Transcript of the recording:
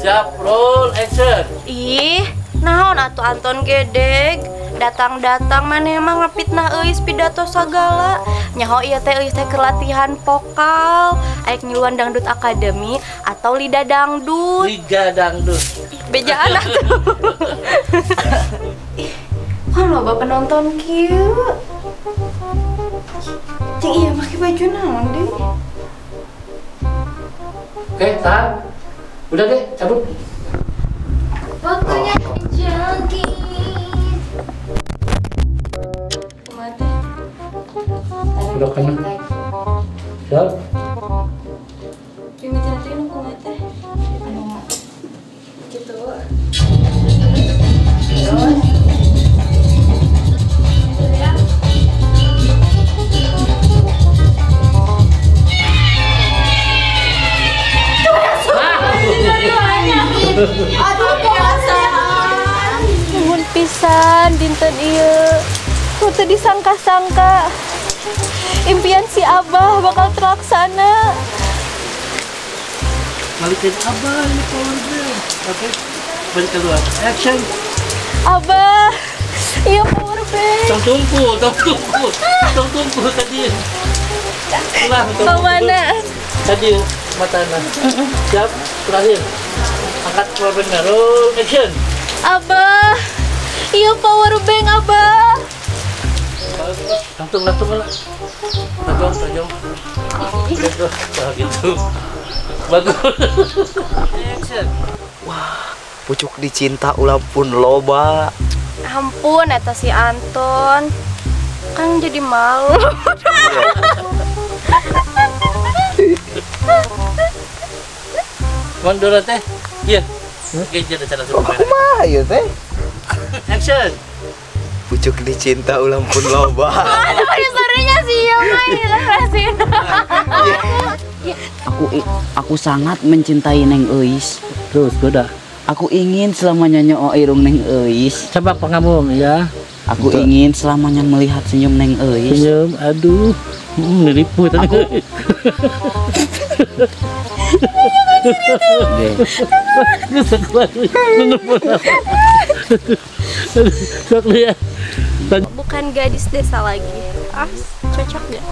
Siap, roll action. Ih, naon atuh Anton gedeg. Datang-datang maneh mah ngapitnah Euis pidato sagala. Nyaho ieu teh Euis teh keur latihan vokal, aek ngiluan dangdut akademi atau lida dangdut. Liga dangdut. Bejaan atuh. Ih, kan loba penonton kieu. Cing iya make baju naon deui? Oke, tahan. Udah deh, cabut. Waktunya jogging. Udah kena. Siap. Gitu. Aduh, perasaan. Nuhun pisan dinten ieu. Ku teu disangka-sangka impian si Abah bakal terlaksana. Balikin Abah ini power bank. Oke, balik keluar. Action. Abah, iya power bank. Tong tungku, tong tungku, tong tungku tadi. Ulah, tong mana? Tadi matana. Siap, terakhir. Angkat power banknya, roll action. Abah, iya power bank Abah. Langsung, langsung lah. Tajong, tajong. Gitu, gitu. Bagus. Action. Wah, pucuk dicinta ulah pun loba. Ampun, eta si Anton. Kan jadi malu. Mundur teh. Iya. Oke, jadi cara kumaha ieu teh? Action. Pucuk dicinta ulang pun loba. Aduh, sorenya sih ya, main. Aku sangat mencintai Neng Euis. Terus goda. Aku ingin selamanya nyoo irung Neng Euis. Coba pengamung ya. Aku ingin selamanya melihat senyum Neng Euis. Senyum, aduh, ngeliput. Aku. Bukan gadis desa lagi. Ah, cocok gak?